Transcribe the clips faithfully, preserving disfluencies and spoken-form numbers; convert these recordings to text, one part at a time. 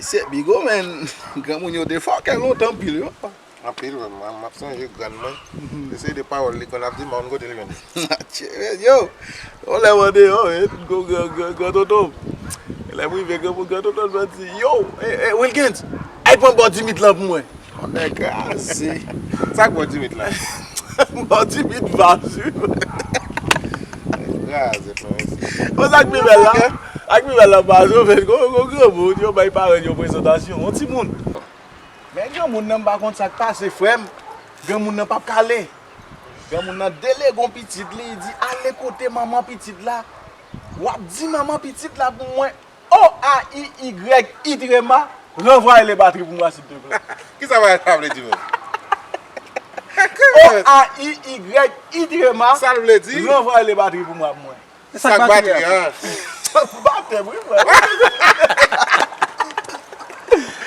Se Bigo, men, granmoun yo te fòkè lontan anpil, yo. Anpil, wi, m, m ap sonje grann mwen. Se de pawòl li konn ap di m, pa konn kote l jwenn. Yo, yon lè m andeyò, wi, gran, gran, gran, gran tonton. Lè m rive, gran, gran tonton mwen di, yo, eh, eh, Wilgens, al pran bò Dimitri lan pou mwen. Yon nèg kraze. Sa k bò Dimitri lan? Bò Dimitri va swiv. Kraze, frè. Bon, sa k pi bèl la, sa k pi bèl la, pa sou fè, gon, gon granmoun, yo bay paran yo prezantasyon, yon timoun. Men granmoun nan, m pa konn sa k pase, frè m. Granmoun nan p ap kale. Granmoun nan delege yon pitit li, li di, ale kote manman pitit la. W ap di manman pitit la pou mwen, O A I Y I trema, ranvwaye le batri pou mwen, silvouplè. Ki sa bagay sa vle di menm? O A I Y I trema, sa l vle di? Ranvwaye le batri pou mwen, pou mwen. Sa k batri a? Batèm, wi, frè.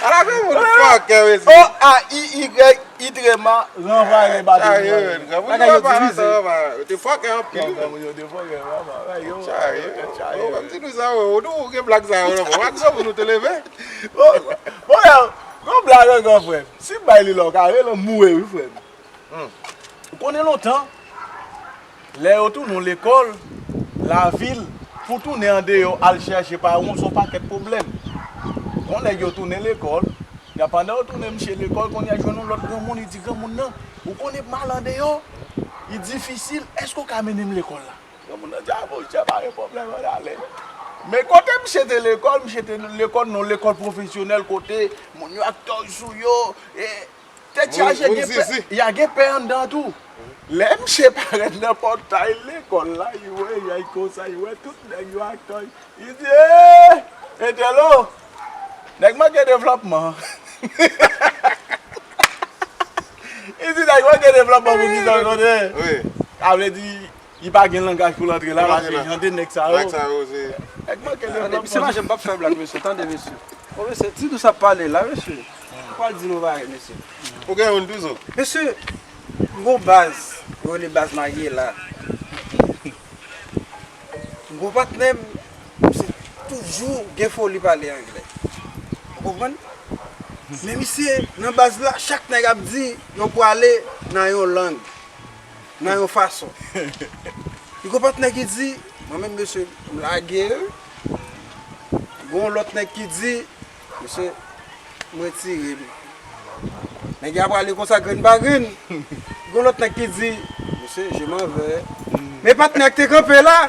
Ala granmoun fòkè, mesye. O A I Y I trema, ranvwaye batri pou mwen. Bagay yo divize. Yo te fòkè anpil. Yo te fòkè, papa. Yo, yo, yo, yo. Ou di nou sa, ou, ou gen blag sa yo, non, bon, ak sa pou nou te leve. Bon, bon, yo, gon blag ankò, frè m. Si m bay li la, w ka rele m moure, wi, frè m. Ou konnen lontan, lè yo tounen w lekòl, lavil, pou tounen andeyò, al chèche paran w, se yon pakèt pwoblèm. Yon nèg yo tounen lekòl, ya pandan yo tounen misye lekòl, kounye a jwenn yon lòt granmoun, li di granmoun nan, ou konnen pou m al andeyò, li difisil, èske w ka mennen m lekòl la? Granmoun nan di, a monchè, pa gen pwoblèm, ann ale. Men kote misye te lekòl, misye te lekòl nan yon lekòl pwofesyonèl kote moun yo ak tòy sou yo, e, tèt chaje, gen pè, ya gen pè anndan tou. Lè misye parèt nan pòtay lekòl la, li wè, y a konsa, li wè tout nèg yo ak tòy. Li di, ee, Entèlo, nèg manke devlòpman. Li di, nèg manke devlòpman pou ki sa konnen. Sa vle di, li pa gen langaj pou l antre la, paske jan de nèg sa yo. Nèg manke devlòpman. Tande, mesye, pa janm p ap fè blag, mesye. Tande, mesye. Bon, mesye, ti dous ap pale la, mesye. Ou pral di nou bagay, mesye. Ou gen youn toujou. Mesye, m gon baz, yo rele baz Mariela. M gon patnè m, misye toujou gen foli pale anglè. Ou konprann? Men misye, nan baz la, chak nèg ap di yo prale nan yon lang, nan yon fason. Li gon patnè ki di, mwen menm, mesye, m lage, wi. Gon lòt nèg ki di, mesye, m retire m. Nèg la prale konsa grenn pa grenn. Gon lòt nèg ki di, mesye, je m'en vais. Men patnè k te kanpe la,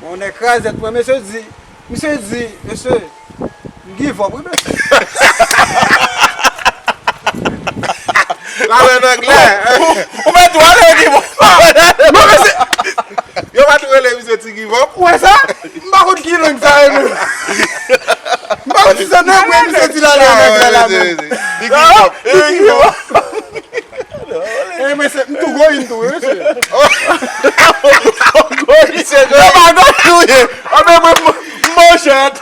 yon nèg krazèt mwen, mesye di, misye di, mesye, m give up, wi, mesye. L ale an anglè. Ou mèt ou ale, ou give up. Non, mesye. Yo pa tou rele misye ti give up. Ou wè sa? M pa konn ki lang sa ye menm. M pa konn si se nan mwen misye di l ale an anglè la menm. Li give up. Li give up. E, mesye, m tou gwo youn tou, wi, mesye. Misye gwo youn. Yo pa gwo youn, ye. Anben, mwen, m manchèt.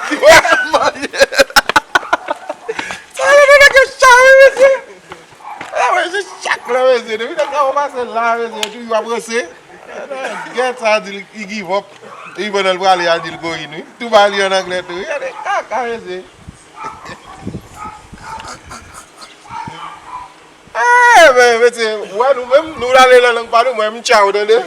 Sa, yo, yo, yo, yo, mesye. Ah, mesye, chak lè, mesye, depi nèg la pase la, mesye, toujou ap ranse. Gèt sa, di l, li give up. Epi pandan l prale a, di l go in, wi. Tou ba li an anglè tou, wi. Gade kaka, mesye. Eh, men, mesye, wè nou menm, nou ale nan lang pa nou, mwen, m tchaw, tande.